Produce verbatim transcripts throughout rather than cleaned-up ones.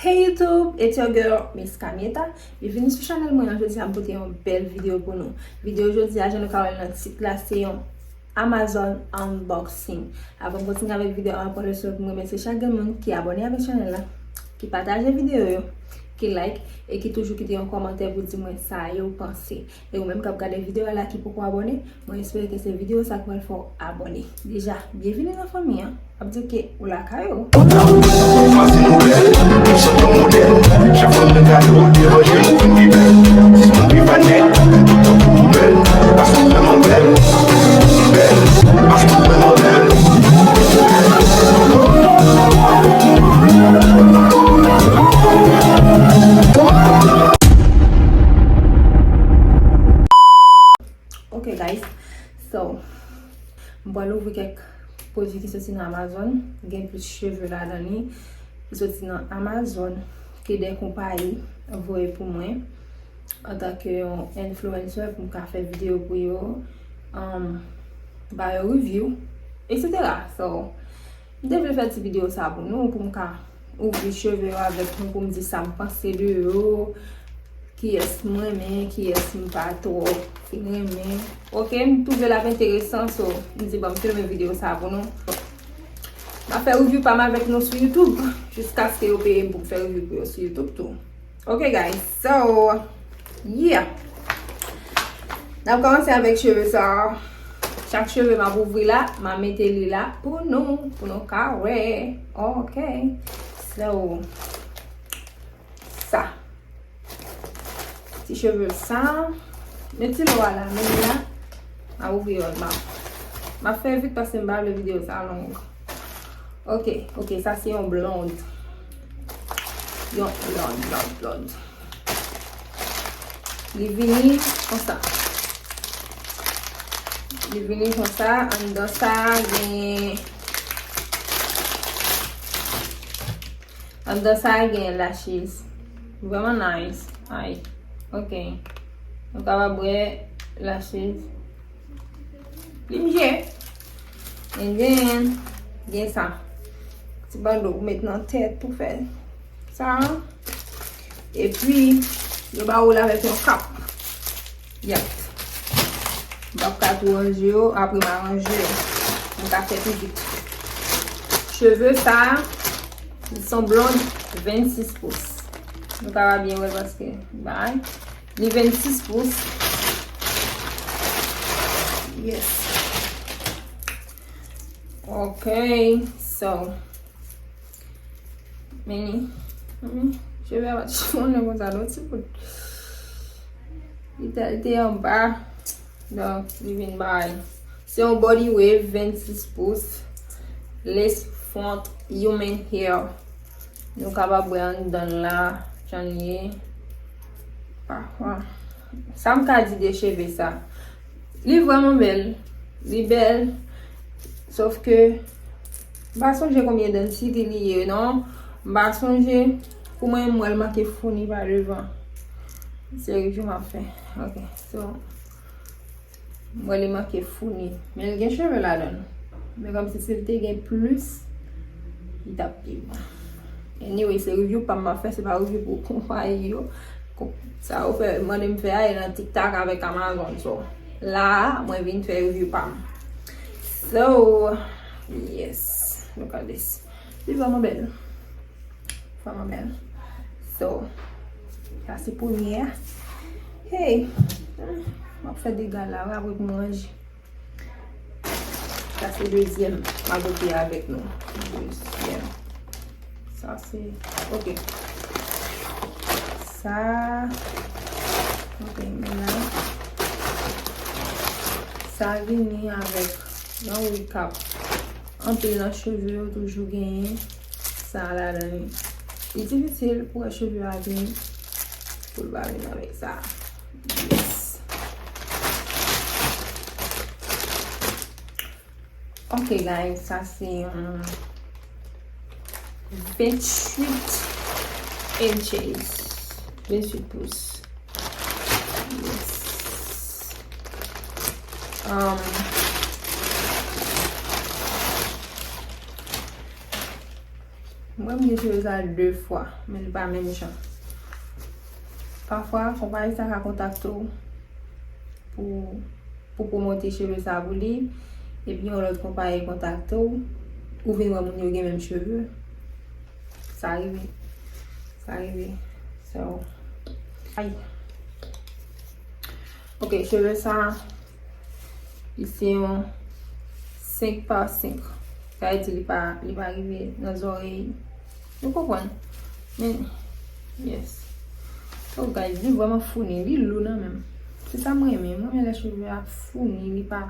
Hey YouTube, it's your girl Miss Kamieta. Byenvini sou chanèl mwen an. Jodi a m pote yon bèl videyo pou nou. Videyo jodi a, jan nou ka wè l nan tit la, se yon Amazon unboxing. Avan m kontinye avèk videyo a, m ap pran lè sa pou m remèsye chak grenn moun ki abòne avèk chanèl la, ki pataje videyo yo, ki like e ki toujou kite yon kòmantè pou di mwen sa yo panse. E ou menm k ap gade videyo a la ki poko abòne, mwen espere ke se videyo sa k pral fè w abòne. Deja, byenvini nan fanmi an. Ap di ke ou lakay ou. Paske nou bèl, nou sot yon modèl. Chak fanm nan gade w devanje, nou vin pi bèl. Si nou pi fane, nou tou bèl. Paske nou vrèman bèl, bèl. Paske nou vrèman bèl. Ok, guys. So, m pral ouvri kèk pwodui ki soti nan Amazon. Gen plis cheve ladan li. Ki soti nan Amazon. Ke de konpayi voye pou mwen. Antanke yon influencer pou m ka fè videyo pou yo. Um, ba yo review, et cetera. So, m te vle fè ti videyo sa pou nou, pou m ka ouvri cheve yo avèk nou, pou m di sa m panse de yo, kiyès m renmen, kiyès m pa twò fin renmen. Ok, m twouve l ap enteresan, so, m di, bon, m filme videyo sa pou nou. M ap fè review pa m avèk nou sou YouTube, jiskaske yo peye m pou m fè review pou yo sou YouTube tou. Ok, guys, so, yeah. N ap kòmanse avèk cheve sa. Chak cheve m ap ouvri la, m ap mete li la pou nou, pou nou ka wè. Ok. So, sa. Ti cheve sa. Met ti lo a la, men li la. M ap ouvri yo, m ap, m ap fè vit paske m pa vle videyo sa long. Ok, ok, sa se yon blond. Yon blond, blond, blond. Li vini konsa. Li vini konsa, anndan sa gen, anndan sa gen lashes. Vrèman nice. Ay, ok. Nou kapab wè lashes. Li mje. And then, gen sa. Ti bando pou met nan tèt pou fè sa. Epi, yo ba ou l avèk yon kap. Yep. M p ap ka tou ranje yo, apre m a ranje yo. M ka fè pi vit. Cheve sa, li se yon blond vennsis pous. Nou ka pa byen wè paske, bay. Li vennsis pous. Yes. Ok, so. Men li, hmm, cheve a pa t chifonnen konsa, non, ti bout. Li te, li te anba. Donk, li vin bay. Se yon body wave vennsis pous. Lace front human hair. Nou kapab wè anndan l la, jan l ye. Pafwa. Sa m ka di de cheve sa? Li vrèman bèl. Li bèl. Sòf ke, m pa sonje konbyen density li ye, non. M pa sonje. Pou mwen, m wè l manke founi pa devan. Se review m ap fè. Ok, so. M wè li manke founi. Men l gen cheve ladan l. Men kòmsi si l te gen plis, li t ap pi bon. Anyway, se review pa m m ap fè, se pa review pou konpayi yo. Sa yo fè, mande m fè a, e nan TikTok avèk Amazon. So, la a, mwen vin fè review pa m. So, yes. Look at this. Li vrèman bèl. Vrèman bèl. So, sa se premye a. Hey! M ap fè dega la, wi, apre pou m ranje. Sa se dezyèm. M ap ouvri avèk nou. Dezyèm. Sa se, ok. Sa, ok, men la. Sa vini avèk yon recap. Anpil nan cheve yo toujou genyen sa ladan li. Li difisil pou wè cheve a vin, pou l pa vin avèk sa. Yes. Ok, guys, sa se yon venntuit inches. Venntuit pous. Yes. Um, m Mwen, m gen cheve sa de fwa, men li pa menm jan. Pafwa, konpayi sa ka kontakte w pou, pou pwomote cheve sa pou li, epi yon lòt konpayi kontakte w, ou vin wè moun yo gen menm cheve. Sa rive. Sa rive. So, ay. Ok, cheve sa, li se yon senk pa senk. Sa vle di li pa, li pa rive nan zòrèy. Nou konprann? Men, yes. Oh, guys, li vrèman founi. Li lou nan men m. Se sa m renmen. M renmen lè cheve a founi, li pa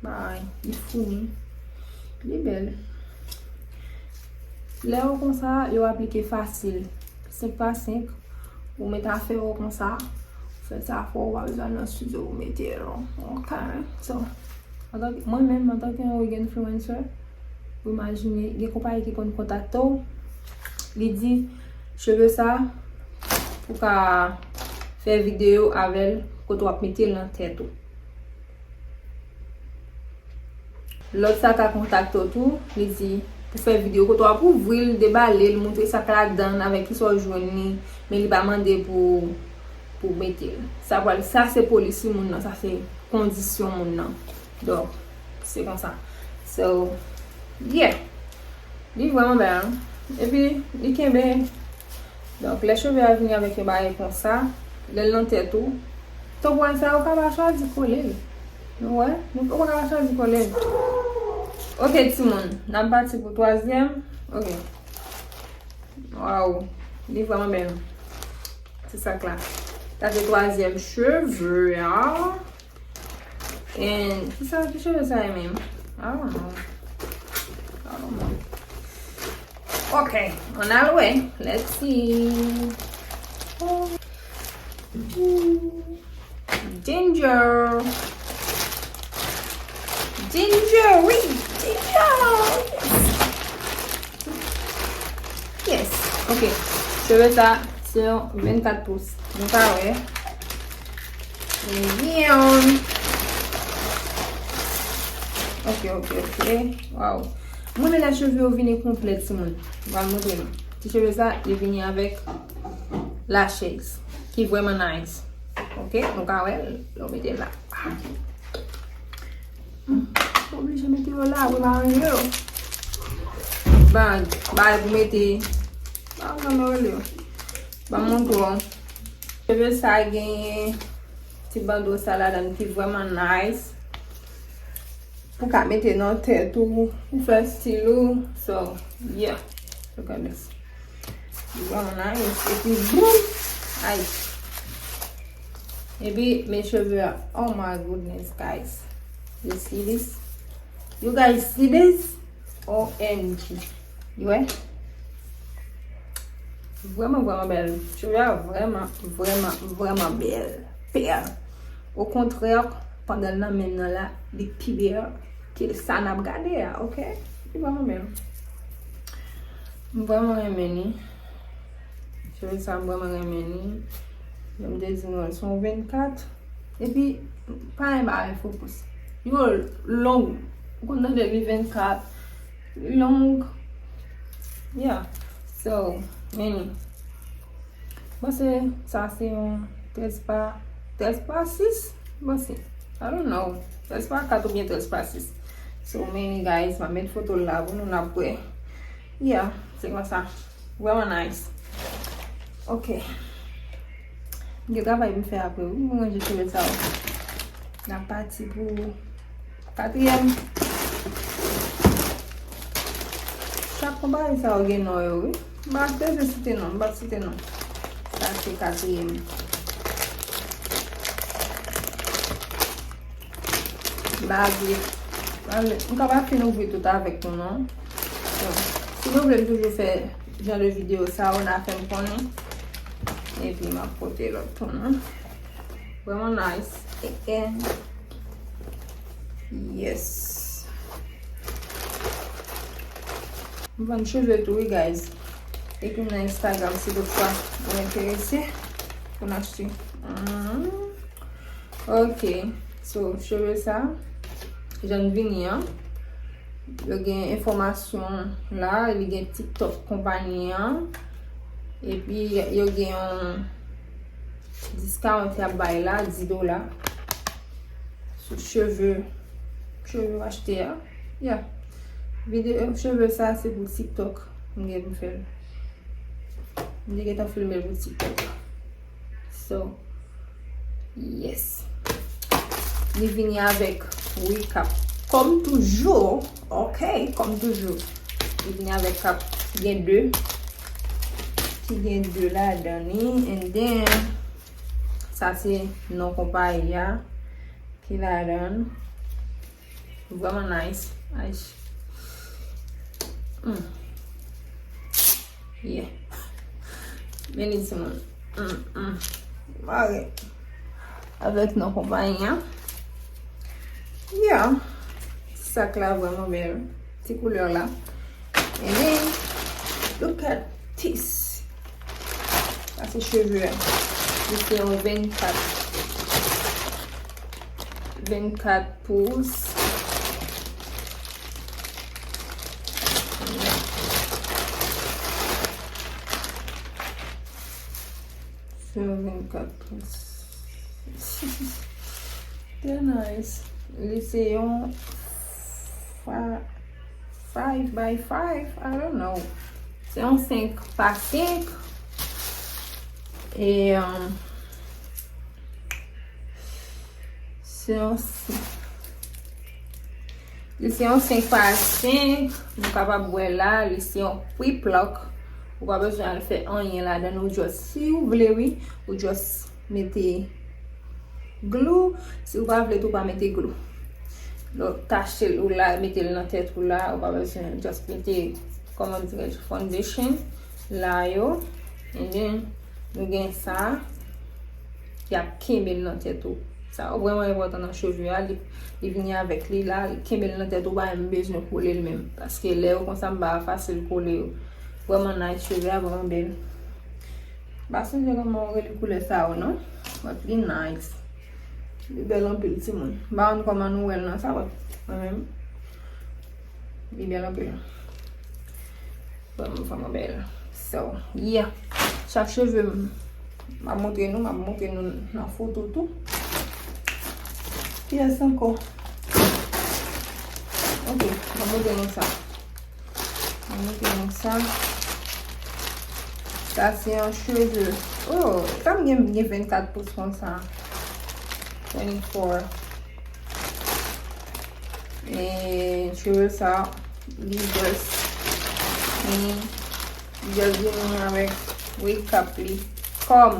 bay, li founi. Li bèl. Lè yo konsa, yo aplike fasil. Senk pa senk, ou met afè w konsa. Fè sa fò, ou pa bezwen nan studio pou mete l, non. Ok. So, antanke, mwen menm, antanke yon wig influencer, ou imajine, gen konpayi ki konn kontakte w, li di, cheve sa, ou ka fè videyo avè l, kote w ap mete l nan tèt ou. Lòt sa ka kontakte w tou, li di, pou fè videyo kote w ap ouvri l, debale l, montre sa k ladan l, avèk kisa w jwenn li, men li pa mande pou, pou mete l. Sa pral, sa se polisi moun nan, sa se kondisyon moun nan. Donk, se konsa. So, yeah. Li vrèman bèl, hein? Epi, li kenbe. Donk, lè cheve a vini avèk yon bagay konsa, lè l nan tèt ou, tankou sa, ou ka pa chwazi kole l. Nou wè? Nou, ou pa ka pa chwazi kole l. Ok, timoun, n ap pati pou twazyèm. Ok. Waw, li vrèman bèl. Se sa k la. Sa se twazyèm cheve a. And kisa, ki cheve sa ye menm? I don't know. I don't know. Ok, ann al wè. Let's see. Oh. Ooh. Danger. Danger, oui. Danger. Yes. Ok. Cheve sa, se yon vennkat pous. Nou ka wè. Byen. Ok, ok, ok. Waw. Mwen renmen lè cheve yo vini konplè, timoun. Mwen pral montre nou. Ti cheve sa, li vini avèk lashes, ki vrèman nice. Ok, nou ka wè l, lè w mete l la. Hmm, oblije mete yo la, wi, m aranje yo. Bag, bagay pou mete. Ban m rele yo. Ban m montre w. Cheve sa genyen ti bando sa ladan ki vrèman nice. Pou ka mete nan tèt ou, pou fè stil ou. So, yeah. Look at this. Li vrèman nice. Epi, boom! Ay. Epi, men cheve a. Oh my goodness, guys. You see this? You guys see this? O M G. Wi. Vrèman, vrèman bèl. Cheve a vrèman, vrèman, vrèman bèl. Bèl. Okontrè, pandan l nan men m nan la, li pi bèl ke sa n ap gade a, ok? Li vrèman bèl. M vrèman renmen li. Cheve sa, m vrèman renmen li. Jan m te di nou, se yon vennkat. Epi, pa gen bagay fo pous. Yo long. Ou konn tande li vennkat. Li long. Yeah. So, many. Bon, se, sa se yon trèz pa, trèz pa sis. Bon, se, I don't know. Trèz pa kat oubyen trèz pa sis. So, many, guys, m ap met foto l la pou nou, n ap wè. Yeah, se konsa. Vrèman nice. Ok. M gen travay pou m fè apre, wi. Mwen ranje cheve sa yo. N ap pati pou katriyèm. Chak konpayi sa yo gen non yo, wi. M pa bezwen site non, m p ap site non. Sa se katriyèm. Bagay. M ka pa fin ouvri tout avèk nou, non. So, si nou vle m toujou fè jan de videyo sa yo, n a fè m konnen. Epi m ap pote lòt tou, non. Vrèman nice. E, e. Yes. M vann cheve tou, wi, guys. Ekri m nan Instagram si toutfwa ou enterese pou n achte. Mhm. Ok. So, cheve sa, jan l vini an, Yo gen enfòmasyon la, li gen TikTok konpayi an. Epi yo gen yon discount y ap bay la, dis dola. Sou cheve, cheve w achte a. Yeah. Videyo cheve sa se pou TikTok. M gen pou m fè l. M te gentan filme l pou TikTok. So, yes. Li vini avèk recap. Kòm toujou. Ok, kòm toujou. Li vini avèk recap. Ki gen de. Ki gen de ladan li. And then, sa se non konpayi a. Ki ladan. Vrèman nice. Ay. Mm. Yeah. Men li di mwen. Mm, mm. Mare. Avèk non konpayi an. Yeah. Sak la vrèman bèl. Ti koulè la. And then, look at this. Sa se cheve a. Li se yon vennkat. Vennkat pous. Se yon vennkat pous. Trè nice. Li se yon fa- five by five, I don't know. Se yon senk pa senk. E, um, se yon, li se yon senk pa senk. Nou kapab wè la, li se yon quick lock. Ou pa bezwen al fè anyen ladan, ou just, si ou vle, wi, ou just mete glou. Si ou pa vle tou, pa mete glou. Donk, tache l ou la, mete l nan tèt ou la, ou pa bezwen, just mete, kòman dirè, foundation la yo. And then, nou gen sa, ki ap kenbe l nan tèt ou. Sa vrèman enpòtan nan cheve a, li, li vini avèk li la, li kenbe l nan tèt ou, pa menm bezwen kole l menm. Paske lè yo konsa, m pa fasil kole yo. Vrèman nice, cheve a vrèman bèl. M pa sonje kòman yo rele koulè sa yo non. But li nice. Li bèl anpil timoun. M pa konn kòman nou wè l nan sa, but mwen menm, li bèl anpil. Vrèman, vrèman bèl. So, yeah. Chak cheve m, m ap montre nou, m ap montre nou nan foto tou. Kiyès ankò? Ok, m ap montre nou sa. Mwen te konn sa. Sa se yon cheve. Oh, sa m gen, gen vennkat pous konsa. Twenty-four. E cheve sa, li just, li just vini avèk recap li. Kòm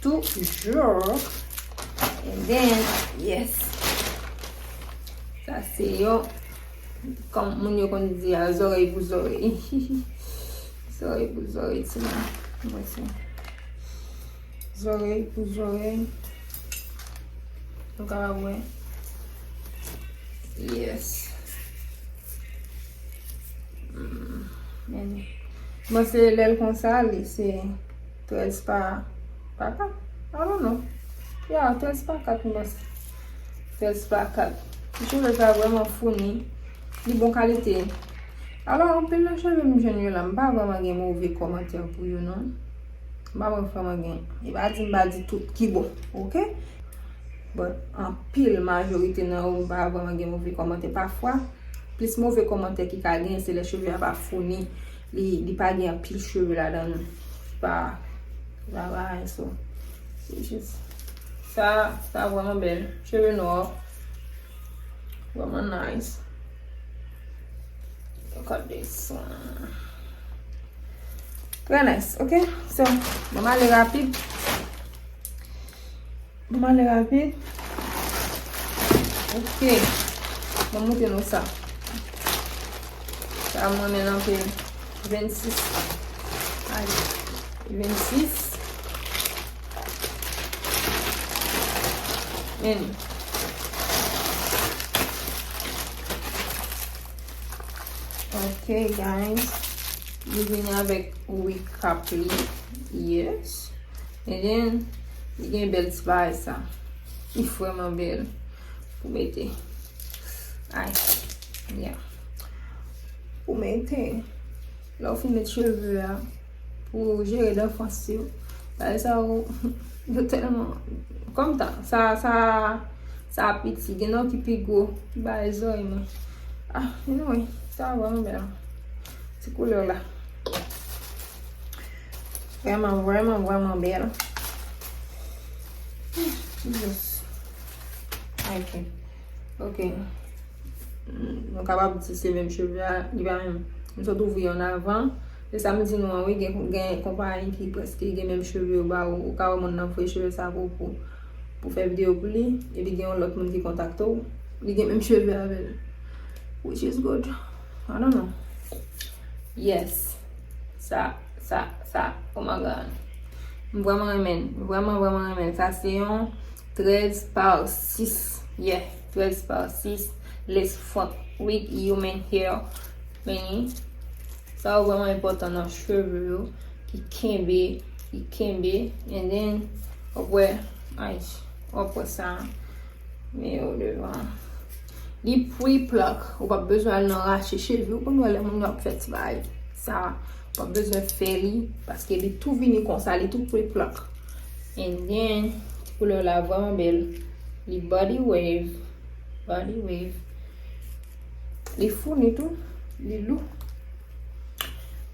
toujou. And then, yes. Sa se yon Kòm moun yo konn di a, zòrèy pou zòrèy. Zòrèy pou zòrèy, timoun. Mwen se zòrèy pou zòrèy. Nou kapab wè. Yes. Mm, men, mwen se lè l konsa, li se trèz pa, pa kat. I don't know. Yeah, trèz pa kat, mwen panse. Trèz pa kat. Ti cheve sa vrèman founi. Li bon kalite. Alò, anpil nan cheve m jwenn yo la, m pa vrèman gen move kòmantè pou yo, non. M pa vrèman gen. E pa di m pa di tout ki bon, ok? But, anpil, majorite nan yo, m pa vrèman gen move kòmantè. Pafwa, plis move kòmantè ki ka gen, se lè cheve a pa founi, li, li pa gen anpil cheve ladan l. Li pa, li pa bagay, so. Se jis. Sa, sa vrèman bèl. Cheve nwa. Vrèman nice. Look at this one. Trè nice, ok? So, bon, m ale rapid. Bon, m ale rapid. Ok. Bon, m montre nou sa. Sa, m renmen l anpil. Vennsis. Ay, vennsis. Men. Ok, guys. Li vini avèk recap li. Yes. And then, li gen bèl ti bagay sa. Li vrèman bèl. Pou mete. Ay. Yeah. pou mete. Lè w fin met cheve a, pou jere danfans yo. Bagay sa yo, yo tèlman, kòm ta, sa, sa, sa piti, gen nan ki pi gwo, ki bay zòrèy mwen. Ah, anyway, sa vrèman bèl. Ti koulè la. Vrèman, vrèman, vrèman bèl. Jesus. Ok. Ok. Nou kapab di se menm cheve a, li pa menm. M sot ouvri ann avan. Se sa m di nou an, wi, gen, gen konpayi ki prèske gen menm cheve yo ba ou. Ou ka wè moun nan voye cheve sa pou, pou, pou fè videyo pou li. Epi gen yon lòt moun ki kontakte w. Li gen menm cheve avè l. Which is good. I don't know. Yes. Sa, sa, sa. Oh my God. M vrèman renmen l. M vrèman, vrèman renmen l. Sa se yon trèz pa sis. Yeah, trèz pa sis. Lace front wig, human hair. Men sa yo vrèman enpòtan nan cheve yo. Ki kenbe, ki kenbe. And then, w ap wè, ay, w ap wè sa. Men yo devan. Li pre-pluck, ou p ap bezwen al nan rache cheve. Ou konn wè lè moun yo ap fè ti bagay sa, ou p ap bezwen fè li, paske li tou vini konsa, li tou pre-pluck. And then, ti koulè la vrèman bèl. Li body wave, body wave. Li founi tou, li lou.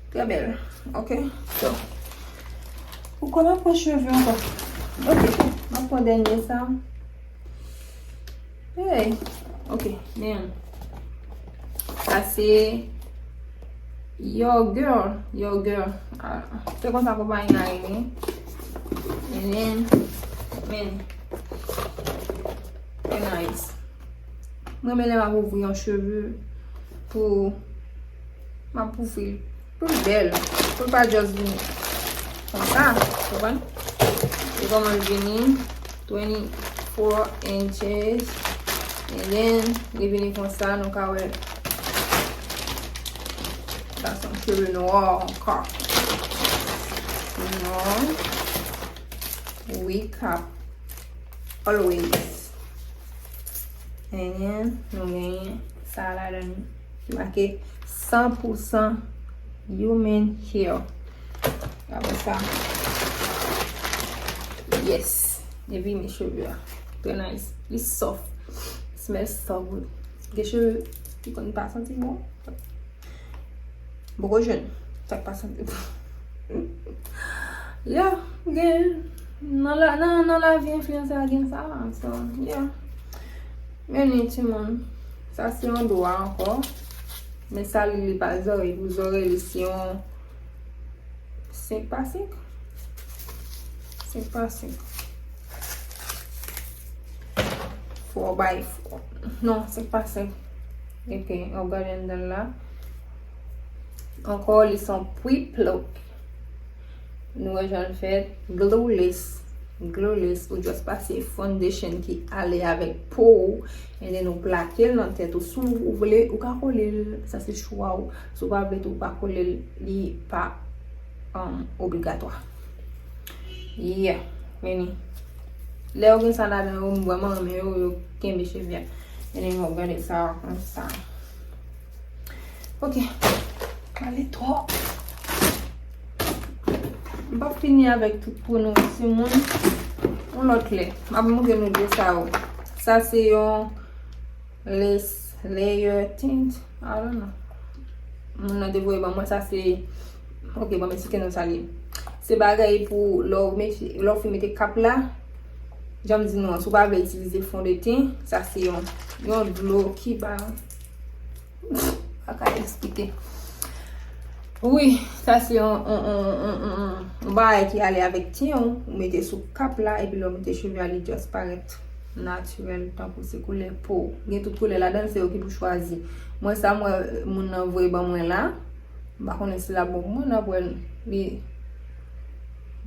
Trè bèl. Ok, so. Poukò m ap pran cheve ankò? Ok, m ap pran dènye sa. Hey, ok, men. Sa se Your Girl, Your Girl. Ah, se konsa konpayi la rele. And then, men. Very nice. Mwen renmen lè m ap ouvri yon cheve pou m ap ouvri l pou l bèl, pou l pa just vini konsa, konprann? E kòman l vini, twenty-four inches, and then li vini konsa, nou ka wè sa se yon cheve nwa ankò. Nwa, wi, cap, always. And then, nou genyen sa ladan li ki make san pou san human hair. Apre sa, yes. Epi men cheve a. Trè nice. Li soft. Smell so good. Gen cheve ki konn pa santi bon. M poko jwenn. Sa k pa santi. Yeah, gen. Nan la, nan, nan lavi enfliyansè a gen sa. So, yeah. Men ni timoun. Sa se yon dwa ankò. Men sa li, li pa zòrèy. Pou zòrèy li se yon senk pa senk. Senk pa senk. Four by four. Non, senk pa senk. Ok, w ap gade anndan l la. Ankò, li se yon pre-pluck. Nou wè jan l fèt. Glueless. Glueless, ou just pase foundation ki ale avèk po w. And then ou plake l nan tèt ou. Si w vle, ou ka kole l. Sa se chwa w. Si w pa vle tou, ou pa kole l. Li pa um, obligatwa. Yeah, men ni. Lè yo gen sa ladan yo, m vrèman renmen yo, yo kenbe cheve a. Men ni, m ap gade sa konsa. Ok. Pale twòp. M p ap fini avèk tout pou nou, timoun. Yon lòt lè. M ap montre nou de sa yo. Sa se yon lace layer tint. I don't know. Moun nan te voye ban mwen sa se. Ok, ban m eksplike nou sa li ye. Se bagay pou lè w mete, lè w fin mete kap la. Jan m di nou an, si w pa vle itilize fondeten, sa se yon, yon dlo ki ba. Pa ka eksplike. Wi, sa se yon, yon, yon, yon, yon, yon bagay ki ale avèk ten w, ou mete sou kap la, epi lè w mete cheve a, li just parèt natirèl, tankou se koulè po w. Gen tout koulè ladan l, se ou ki pou chwazi. Mwen, sa mwen, moun nan voye ban mwen la, m pa konnen si l ap bon pou mwen, n ap wè l. Li,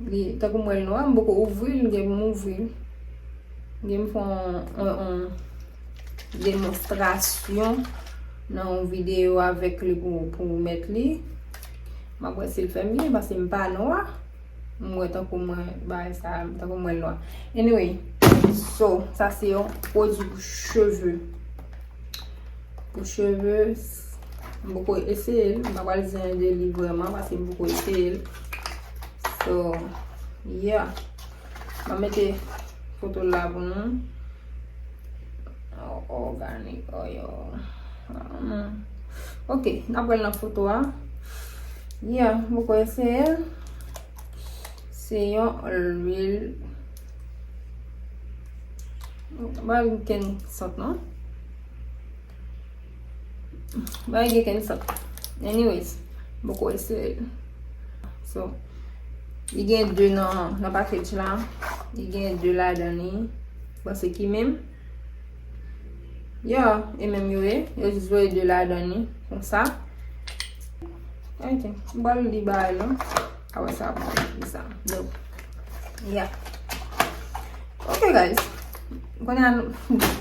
li, tankou m wè l nwa, m poko ouvri l, m gen pou m ouvri l. M gen pou m fè yon, yon, yon demonstrasyon nan yon videyo avèk li pou, pou mèt li. M ap wè si l fè m byen, paske m pa nwa. M wè tankou mwen, bagay sa, tankou mwen nwa. Anyway, so, sa se yon pwodui pou cheve. Pou cheve, M poko eseye l, m pa pral di anyen de li vrèman paske m poko eseye l. So, yeah. M ap mete foto la pou nou. Organic oil. Hmm. Ok, n ap pral nan foto a. Yeah, m poko eseye l. Se yon lwil. Ba l gen sant non. Ba l gen sant. Anyways, m poko eseye l. So, li gen de nan, nan package la. Li gen de ladan li. Bon, se ki menm? Yeah, e menm yo ye. Yo jis voye de ladan li. Konsa. Ok. M pral li ba yo. Apre sa, bon, li sa. Donk, yeah. Ok, guys. Kounye a,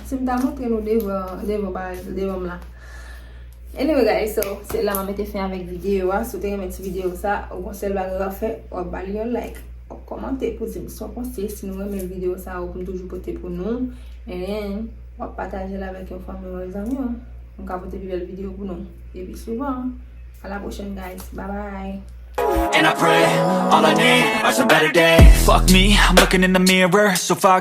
si m ta montre nou devan, devan bagay, devan m la. Anyway, guys, so, se la m ap mete fen avèk videyo a. Si w te renmen ti videyo sa, ou gon sèl bagay w ap fè, w ap ba li yon like, w ap kòmante pou di m sa w panse. Si nou renmen videyo sa, ou pou m toujou pote pou nou. And then, w ap pataje l avèk yon fanmi w, yon zanmi w. M ka pote pi bèl videyo pou nou. Epi souvan, à la prochaine, guys. Bye bye. And I pray, all I need are some better days. Fuck me, I'm looking in the mirror, so far